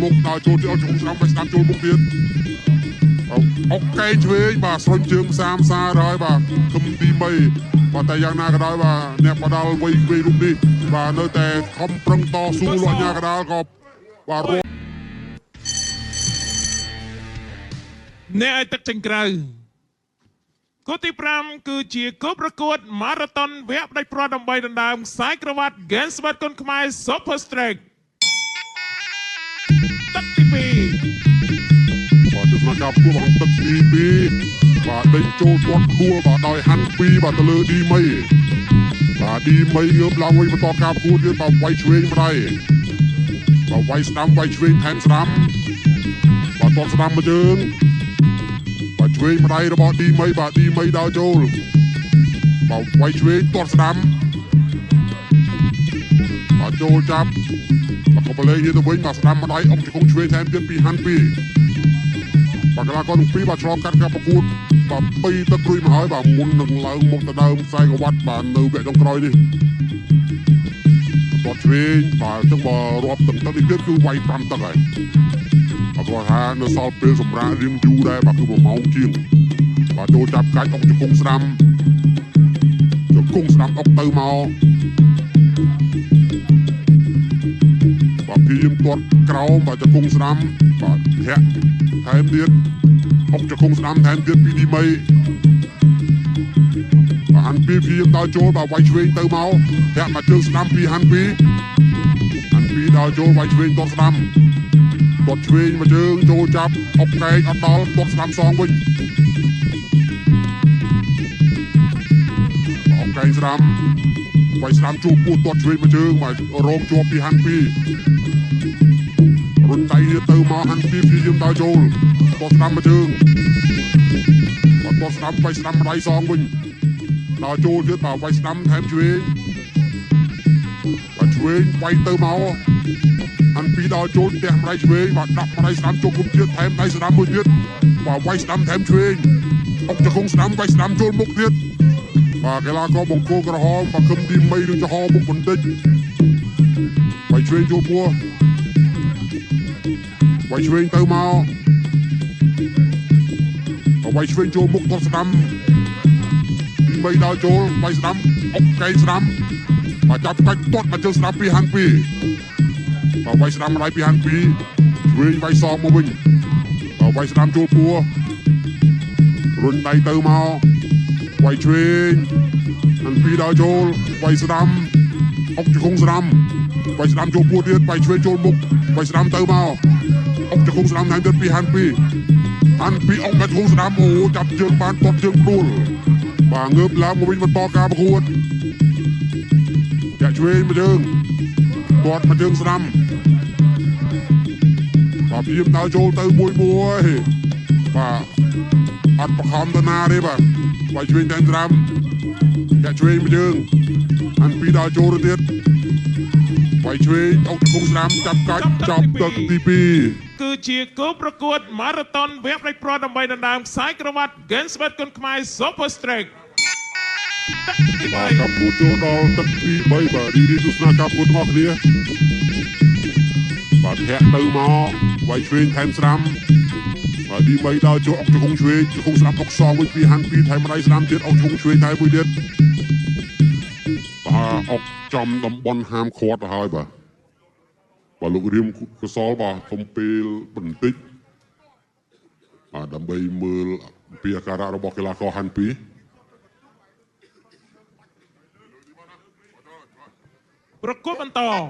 មុខដល់ចូលទៀតអុកជង្គង់ស្ដាំវាយស្ដាំចូលមុខទៀតអុកកែងឆ្វេងបាទស្រុញជើងសាមសារហើយបាទខឹមទី3បាទតែយ៉ាងណាក៏ដោយបាទអ្នកបដាល់វ័យក្មេងរូបនេះបាទនៅតែខំប្រឹងតស៊ូលោកអាញាកដាលក៏បាទរត់ អ្នកឲ្យទឹកចេញក្រៅគូទី5គឺជាគូប្រកួតម៉ារ៉ាតុនវគ្គផ្ដាច់ព្រាត់ដើម្បីដណ្ដើមខ្សែក្រវ៉ាត់ Gainsbert គុនខ្មែរ Super Strike ទឹកទី2 បាទទស្សនការប្រកួតរបស់ទឹកទី2បាទដេញចូលទាត់ដួលបាទដោយហាន់2បាទទៅលើឌីមីបាទឌីមីងើបឡើងវិញបន្តការប្រកួតទៀតបាទវាយឆ្វេងម្ដាយបាទវាយស្ដាំវាយឆ្វេងថែមស្ដាំបាទទាត់ស្ដាំមួយជើងបាទឆ្វេងម្ដាយរបស់ឌីមីបាទឌីមីដើរចូលបាទវាយឆ្វេងទាត់ស្ដាំបាទចូលចាប់បាទក៏បលេងនេះទៅវិញបាទស្ដាំម្ដាយអុកជង្គង់ឆ្វេងថែមទៀតពីហាន់2បាទកីឡាករទាំងពីរបាទឆ្លងកាត់ការប្រកួតបាទ3ទឹករួចមកហើយបាទមុននឹងឡើងមកទៅដើមខ្សែក្រវ៉ាត់បាទនៅវគ្គចុងក្រោយនេះទាត់ឆ្វេងបាទអញ្ចឹងបើរាប់ទាំងទឹកនេះទៀតគឺវាយ5ទឹកហើយបាទគាត់ថានៅសល់ពេលសម្រាប់រៀងយូរដែរបាទគឺ1ម៉ោងជាងបាទចូលចាប់កាច់អុកជង្គង់ស្ដាំជង្គង់ស្ដាំអុកទៅមកបាទព្យាយាមទាត់ក្រោមបាទជង្គង់ស្ដាំបាទធាក់ថែមទៀតអុកជង្គង់ស្ដាំថែមទៀតពីឌីមីបាទហាន់ពីព្យាយាមដល់ចូលបាទវាយឆ្វេងទៅមកធាក់មកជើងស្ដាំពីហាន់ពីហាន់ពីដល់ចូលវាយឆ្វេងទាត់ស្ដាំទាត់ឆ្វេងមកជើងចូលចាប់អុកកែងអត់ដល់ទាត់ស្ដាំសងវិញអុកកែងស្ដាំវាយស្ដាំជួបពោះទាត់ឆ្វេងមកជើងបាទរងជាប់ពីហាន់ពីរុនដៃនេះទៅមកហាន់ពីព្យាយាមដល់ចូលទាត់ស្ដាំមកជើងបាទទាត់ស្ដាំវាយស្ដាំម្ដាយសងវិញដល់ចូលទៀតបាទវាយស្ដាំថែមឆ្វេងបាទឆ្វេងវាយទៅមកហាន់ពីដល់ចូលផ្ទះម្ដាយឆ្វេងបាទដាក់ម្ដាយស្ដាំចូលគុំទៀតថែមដៃស្ដាំមួយទៀតបាទវាយស្ដាំថែមឆ្វេងអុកជង្គង់ស្ដាំវាយស្ដាំចូលមុខទៀតបាទកីឡាករបង្គោលក្រហមបាទខឹមទីមីនឹងចំហមុខបន្តិចវាយឆ្វេងចូលពោះវាយឆ្វេងទៅមកវាយឆ្វេងចូលមុខទាត់ស្ដាំទីមីដល់ចូលវាយស្ដាំអុកកែងស្ដាំបាទចាប់កាច់ទាត់មកជើងស្ដាំពីហាន់ពីបាទវាយស្ដាំម្ដាយពីហាន់ពីឆ្វេងវាយសងមកវិញបាទវាយស្ដាំចូលពោះរុញដៃទៅមកវាយឆ្វេងហាន់ពីដល់ចូលវាយស្ដាំអុកជង្គង់ស្ដាំវាយស្ដាំចូលពោះទៀតវាយឆ្វេងចូលមុខវាយស្ដាំទៅមកអុកជង្គង់ស្ដាំថែមទៀតពីហាន់ពីហាន់ពីអុកមកជង្គង់ស្ដាំអូចាប់ជើងបានទាត់ជើងផ្ដួលបាទងើបឡើងមកវិញបន្តការប្រកួតចាក់ឆ្វេងមកជើងទាត់មកជើងស្ដាំបាទព្យាយាមដើរចូលទៅមួយមួយបាទអត់បខំទៅណាទេបាទវាយឆ្វេងថែមស្ដាំចាក់ឆ្វេងមកជើងហាន់ពីដើរចូលទៅទៀតវាយឆ្វេងអុកជង្គង់ស្ដាំចាប់កាច់ចាប់ទឹកទី2 គឺជាគូប្រកួតម៉ារ៉ាតុនវគ្គផ្ដាច់ព្រាត់ដើម្បីដណ្ដើមខ្សែក្រវ៉ាត់ Gainsbert គុនខ្មែរ Super Strike ទឹកទី3 បាទការប្រកួតចូលដល់ទឹកទី3បាទរីរីទស្សនាការប្រកួតទាំងអស់គ្នាបាទធាក់ទៅមកវាយឆ្វេងថែមស្ដាំបាទទី3ដល់ចូលអុកជង្គង់ឆ្វេងជង្គង់ស្ដាំអុកសងវិញពីហាន់ពីថែមម្ដាយស្ដាំទៀតអុកជង្គង់ឆ្វេងថែមមួយទៀតបាទអុកចំតំបន់ហាមឃាត់ទៅហើយបាទបាទលោករៀមកសលបាទសុំពេលបន្តិចបាទដើម្បីមើលពីអាការៈរបស់កីឡាករហាន់ពី ប្រកួតបន្ត បាទ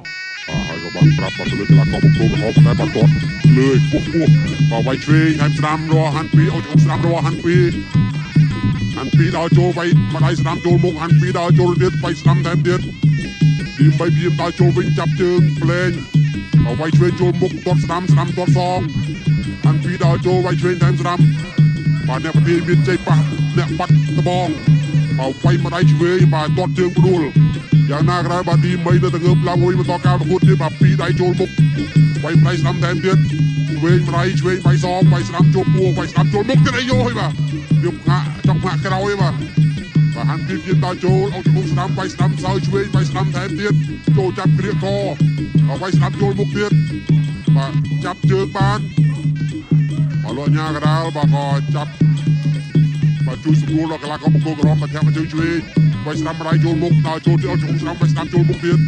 ហើយក៏បានប្រាប់បាទទៅលើកីឡាករបង្គោលក្រហមដែរបាទទាត់លើខ្ពស់ខ្ពស់បាទវាយឆ្វេងថែមស្ដាំរាល់ហាន់ពីអុកជង្គង់ស្ដាំរាល់ហាន់ពីហាន់ពីដល់ចូលវាយម្ដាយស្ដាំចូលមុខហាន់ពីដល់ចូលទៀតវាយស្ដាំថែមទៀតទី3ព្យាយាមដល់ចូលវិញចាប់ជើងផ្លេងវាយឆ្វេងចូលមុខទាត់ស្ដាំស្ដាំទាត់សងហាន់ពីដល់ចូលវាយឆ្វេងថែមស្ដាំបាទអ្នកប្រធានមានជ័យប៉ះអ្នកបាត់ដបងបាទវាយម្ដាយឆ្វេងបាទទាត់ជើងផ្ដួលយ៉ាងណាក៏ដោយបាទទី3នៅតែងើបឡើងវិញបន្តការប្រកួតទៀតបាទពីរដៃចូលមុខវាយម្ដាយស្ដាំថែមទៀតឆ្វេងម្ដាយឆ្វេងវាយសងវាយស្ដាំចូលពោះវាយស្ដាំចូលមុខទៀតអីយោហើយបាទវាផ្ងាក់ចង់ផ្ងាក់ក្រោយបាទបាទហាន់ពីទៀតដល់ចូលអុកជង្គង់ស្ដាំវាយស្ដាំសើឆ្វេងវាយស្ដាំថែមទៀតចូលចាប់គ្រាកកវាយស្ដាំចូលមុខទៀត បាទចាប់ជើងបានបាទលោកញ៉ាកដាលបាទក៏ចាប់បាទជួយសម្រួលដល់កីឡាករបង្គោលក្រហមបាទធាក់មកជើងឆ្វេងវាយស្ដាំម្ដាយចូលមុខដល់ចូលទៀតអុកជង្គង់ស្ដាំវាយស្ដាំចូលមុខទៀត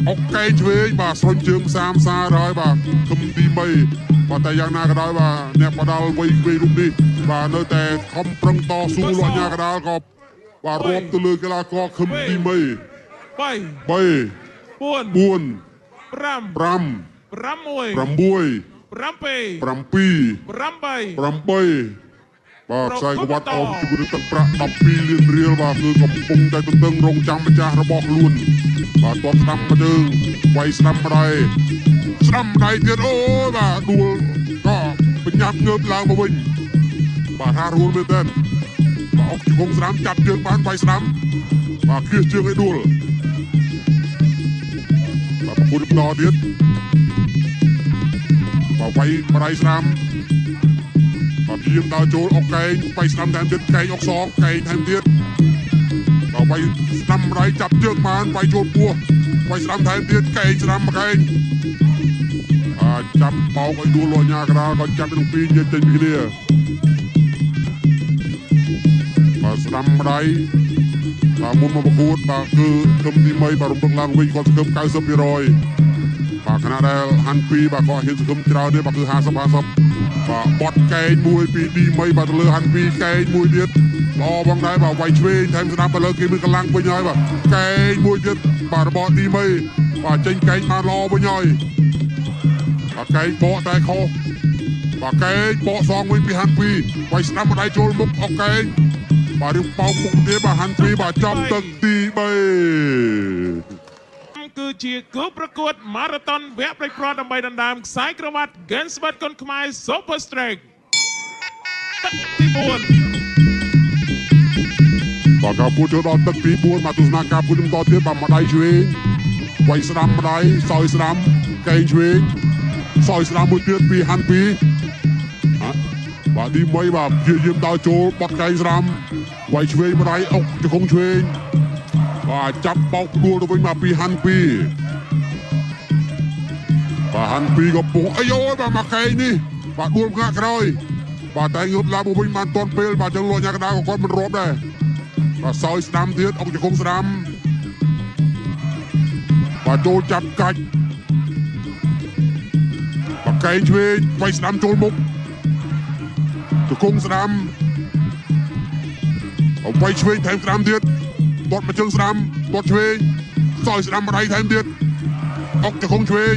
អុកកែងឆ្វេងបាទស្រុញជើងសាមសារហើយបាទខឹមទី3បាទតែយ៉ាងណាក៏ដោយបាទអ្នកបដាល់វ័យក្មេងរូបនេះបាទនៅតែខំប្រឹងតស៊ូលោកញ៉ាកដាលក៏បាទរាប់ទៅលើកីឡាករខឹមទី3 3 4 5 5 6 7 8បាទខ្សែក្រវ៉ាត់អមជាមួយនឹងទឹកប្រាក់12លានរៀលបាទគឺកំពុងតែទន្ទឹងរង់ចាំម្ចាស់របស់ខ្លួនបាទទាត់ស្ដាំមកជើងវាយស្ដាំម្ដាយស្ដាំម្ដាយទៀតអូយបាទដួលក៏បញ្ញាប់ងើបឡើងមកវិញបាទហារួលមែនទែនបាទអុកជង្គង់ស្ដាំចាប់ជើងបានវាយស្ដាំបាទគៀសជើងឲ្យដួលបាទប្រគួតបន្តទៀតបាទវាយម្ដាយស្ដាំបាទព្យាយាមដើរចូលអុកកែងវាយស្ដាំថែមទៀតកែងអុកសងកែងថែមទៀតបាទវាយស្ដាំម្ដាយចាប់ជើងបានវាយចូលពោះវាយស្ដាំថែមទៀតកែងស្ដាំមកកែងចាប់បោកឲ្យដួលលោកញ៉ាកដាលក៏ចាប់ទាំងពីរញែកចេញពីគ្នាបាទស្ដាំម្ដាយបាទមុនមកប្រកួតបាទគឺខឹមទី3បាទរំពឹងឡើងវិញគាត់សង្ឃឹម 90% បាទខណៈដែលហាន់2បាទគាត់ហ៊ានសង្ឃឹមច្រើនទេបាទគឺ50 50បាទបត់កែងមួយពីឌីមីបាទទៅលើហាន់2កែងមួយទៀតល្អបងដែរបាទវាយឆ្វេងថែមស្ដាំទៅលើគេមានកម្លាំងវិញហើយបាទកែងមួយទៀតបាទរបស់ឌីមីបាទចេញកែងបានល្អវិញហើយបាទកែងបកតែខុសបាទកែងបកសងវិញពីហាន់2វាយស្ដាំម្ដាយចូលមុខអុកកែងបាទរៀងប៉ោងមុខទៀតបាទហាន់2បាទចំទឹកទី3គឺជាគូប្រកួតម៉ារ៉ាតុនវគ្គផ្ដាច់ព្រាត់ដើម្បីដណ្ដើមខ្សែក្រវ៉ាត់ Gensbert កុនខ្មែរ Super Strike ទឹកទី4បាទការពួតចូលដល់ទឹកទី4បាទទស្សនាការពួតបន្តទៀតបាទម្ដាយឆ្វេងវាយស្ដាំម្ដាយសោយស្ដាំកែងឆ្វេងសោយស្ដាំមួយទៀតពីហាន់2បាទទី1បាទព្យាយាមដើរចូលបត់កែងស្ដាំវាយឆ្វេងម្ដាយអុកជង្គង់ឆ្វេងបាទចាប់បោកដួលទៅវិញមកពីហាន់2បាទហាន់2ក៏ពុះអាយអូយបាទមកកែងនេះបាទដួលងាក់ក្រោយបាទតែងើបឡើងមកវិញបានទាន់ពេលបាទចឹងលោកញ៉ាកដាក៏គាត់មិនរាប់ដែរបាទសោយស្ដាំទៀតអុកជង្គង់ស្ដាំបាទចូលចាប់កាច់បាទកែងឆ្វេងវាយស្ដាំចូលមុខជង្គង់ស្ដាំវាយឆ្វេងថែមស្ដាំទៀតទាត់មកជើងស្ដាំទាត់ឆ្វេងសោយស្ដាំម្ដាយថែមទៀតអុកជង្គង់ឆ្វេង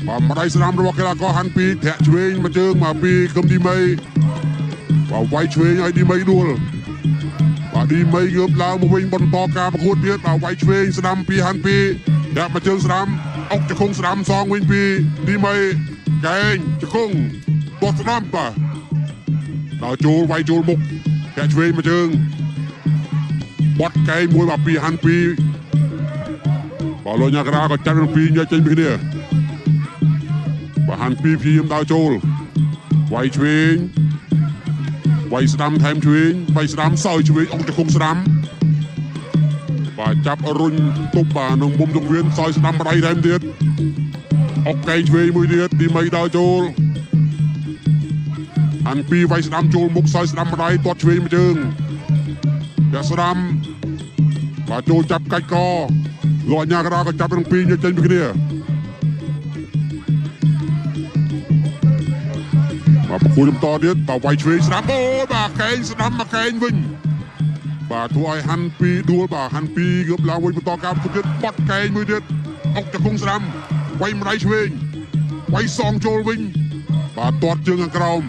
បាទម្ដាយស្ដាំរបស់កីឡាករហាន់2ធាក់ឆ្វេងមកជើងមកពីខឹមឌីមីបាទវាយឆ្វេងឲ្យឌីមីដួលបាទឌីមីងើបឡើងមកវិញបន្តការប្រកួតទៀតបាទវាយឆ្វេងស្ដាំពីហាន់2ធាក់មកជើងស្ដាំអុកជង្គង់ស្ដាំសងវិញពីឌីមីកែងជង្គង់ទាត់ស្ដាំបាទដល់ចូលវាយចូលមុខធាក់ឆ្វេងមកជើងបត់កែងមួយបាទពីហាន់2បាទលោកញ៉ាក្រាក៏ចាប់ទាំងពីរញែកចេញពីគ្នាបាទហាន់2ព្យាយាមដើរចូលវាយឆ្វេងវាយស្ដាំថែមឆ្វេងវាយស្ដាំសោយឆ្វេងអុកជង្គង់ស្ដាំបាទចាប់រុញទប់បាទនឹងមុំចង្វៀនសោយស្ដាំម្ដាយថែមទៀតអុកកែងឆ្វេងមួយទៀតទីមីដើរចូលហាន់2វាយស្ដាំចូលមុខសោយស្ដាំម្ដាយទាត់ឆ្វេងមួយជើងយ៉ាស្ដាំបាទចូលចាប់កាច់កលោកញ៉ាកដាក៏ចាប់ទាំងពីរញែកចេញពីគ្នាបាទប្រគួតបន្តទៀតបាទវាយឆ្វេងស្ដាំអូបាទកែងស្ដាំមកកែងវិញបាទធ្វើឲ្យហាន់2ដួលបាទហាន់2ងើបឡើងវិញបន្តការប្រគួតទៀតបត់កែងមួយទៀតអុកជង្គង់ស្ដាំវាយម្ដាយឆ្វេងវាយសងចូលវិញបាទទាត់ជើងខាងក្រោម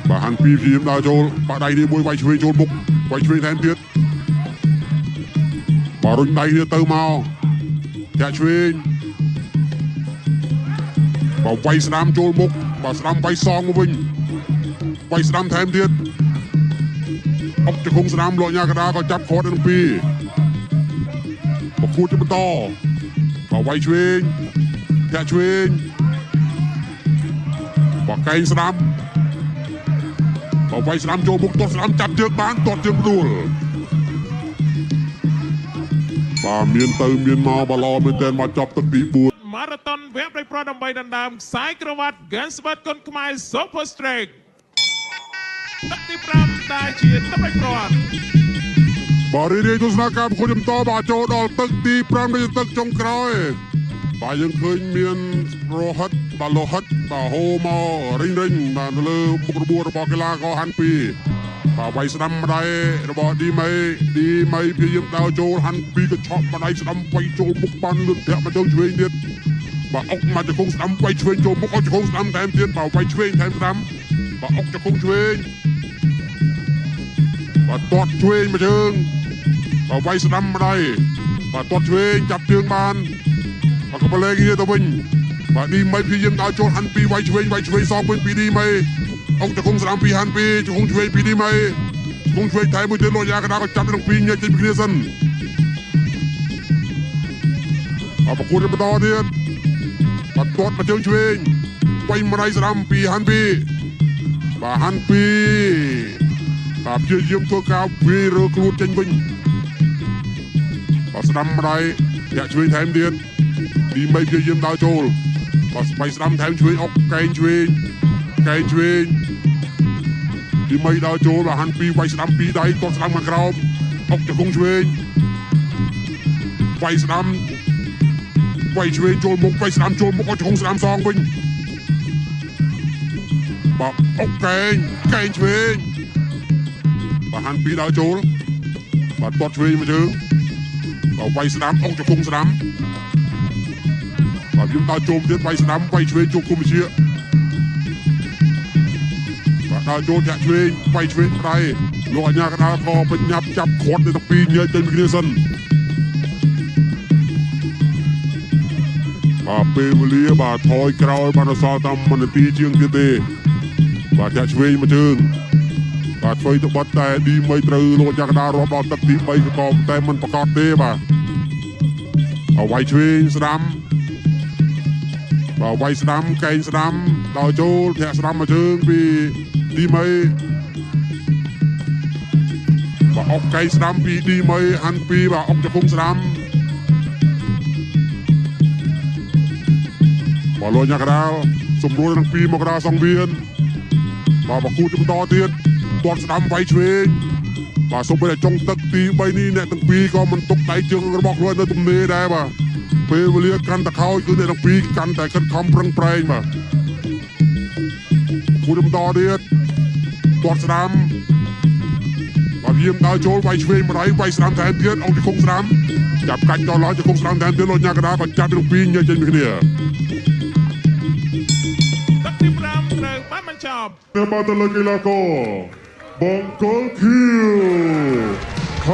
បាទហាន់2ព្យាយាមដើរចូលបាទដៃនេះមួយវាយឆ្វេងចូលមុខវាយឆ្វេងថែមទៀតបាទរុញដៃនេះទៅមកធាក់ឆ្វេងបាទវាយស្ដាំចូលមុខបាទស្ដាំវាយសងមកវិញវាយស្ដាំថែមទៀតអុកជង្គង់ស្ដាំលោកញ៉ាកដាក៏ចាប់ខត់ទាំងពីរប្រគួតជាបន្តបាទវាយឆ្វេងធាក់ឆ្វេងបាទកែងស្ដាំបាទវាយស្ដាំចូលមុខទាត់ស្ដាំចាប់ជើងបានទាត់ជើងដួល បាទមានទៅមានមកបាទល្អមែនទែនបាទចប់ទឹកទី4 ម៉ារ៉ាតុនវគ្គផ្ដាច់ព្រាត់ដើម្បីដណ្ដើមខ្សែក្រវ៉ាត់ Gansbert គុនខ្មែរ Super Strike ទឹកទី5ដែលជាទឹកផ្ដាច់ព្រាត់ បាទរីរាយទស្សនាការប្រកួតបន្តបាទចូលដល់ទឹកទី5នៃទឹកចុងក្រោយបាទយើងឃើញមានរហិតបាទលោហិតបាទហូរមករិញរិញបាទនៅលើមុខរបួសរបស់កីឡាករហាន់ពីបាទវាយស្ដាំម្ដាយរបស់ឌីមីឌីមីព្យាយាមដើរចូលហាន់ពីកញ្ឆក់ម្ដាយស្ដាំវាយចូលមុខបានលឿនធាក់មកជើងឆ្វេងទៀតបាទអុកមកជង្គង់ស្ដាំវាយឆ្វេងចូលមុខអុកជង្គង់ស្ដាំថែមទៀតបាទវាយឆ្វេងថែមស្ដាំបាទអុកជង្គង់ឆ្វេងបាទទាត់ឆ្វេងមកជើងបាទវាយស្ដាំម្ដាយបាទទាត់ឆ្វេងចាប់ជើងបានបាទក៏បលែងគ្នាទៅវិញបាទឌីមីព្យាយាមដើរចូលហាន់ពីវាយឆ្វេងវាយឆ្វេងសងវិញពីឌីមីអុកជង្គង់ស្ដាំពីហាន់ពីជង្គង់ឆ្វេងពីឌីមីជង្គង់ឆ្វេងថែមមួយទៀតលោកយ៉ាកដាក៏ចាប់ទាំងពីរញែកចេញពីគ្នាសិនបាទប្រកួតបន្តទៀតបាទទាត់មកជើងឆ្វេងវាយម្ដាយស្ដាំពីហាន់ពីបាទហាន់ពីបាទព្យាយាមធ្វើការវាយរើខ្លួនចេញវិញបាទស្ដាំម្ដាយធាក់ឆ្វេងថែមទៀតឌីមីព្យាយាមដើរចូលបាទស្បៃស្ដាំថែមឆ្វេងអុកកែងឆ្វេងកែងឆ្វេងឌីមីដើរចូលបាទហាន់ពីវាយស្ដាំពីរដៃទាត់ស្ដាំខាងក្រោមអុកជង្គង់ឆ្វេងវាយស្ដាំវាយឆ្វេងចូលមុខវាយស្ដាំចូលមុខអុកជង្គង់ស្ដាំសងវិញបាទអុកកែងកែងឆ្វេងបាទហាន់ពីដើរចូលបាទទាត់ឆ្វេងមួយជើងបាទវាយស្ដាំអុកជង្គង់ស្ដាំបាទយើងដើរចូលទៀតវាយស្ដាំវាយឆ្វេងចូលគុំជាបាទដើរចូលធាក់ឆ្វេងវាយឆ្វេងដៃលោកអញ្ញាកដាលក៏បញ្ញាប់ចាប់គ្រាត់នៅទាំងពីរញែកចេញពីគ្នាសិនបាទពេលវេលាបាទថយក្រោយបាទសល់តាម1នាទីជាងទៀតទេបាទធាក់ឆ្វេងមួយជើងបាទធ្វើទៅបត់តែឌីមីត្រូវលោកយ៉ាកដារាប់ដល់ទឹកទី3ក៏តែមិនប្រកាសទេបាទឲ្យវាយឆ្វេងស្ដាំបាទវាយស្ដាំកែងស្ដាំដល់ចូលធាក់ស្ដាំមួយជើងពីឌីមីបាទអុកកែងស្ដាំពីឌីមីហាន់ពីបាទអុកជង្គង់ស្ដាំបាទលោកយ៉ាកដាសម្រួលទាំងពីរមកដាសង្វៀនបាទប្រគួតបន្តទៀតទាត់ស្ដាំវាយឆ្វេងបាទសូម្បីតែចុងទឹកទី3នេះអ្នកទាំងពីរក៏មិនទុកដៃជើងរបស់ខ្លួននៅទំនេរដែរបាទពេលវេលាកាន់តែខោចគឺអ្នកទាំងពីរកាន់តែខិតខំប្រឹងប្រែងបាទគូបន្តទៀតទាត់ស្ដាំបាទយាមដើរចូលវាយឆ្វេងម្ដាយវាយស្ដាំថែមទៀតអុកជង្គង់ស្ដាំចាប់កាច់ដល់ឡើងជង្គង់ស្ដាំថែមទៀតលោកញ៉ាកដាក៏ចាប់ទាំងពីរញែកចេញពីគ្នាទឹកទី5ត្រូវបានបញ្ចប់បាទទៅលើកីឡាករបង្គោលខៀវខ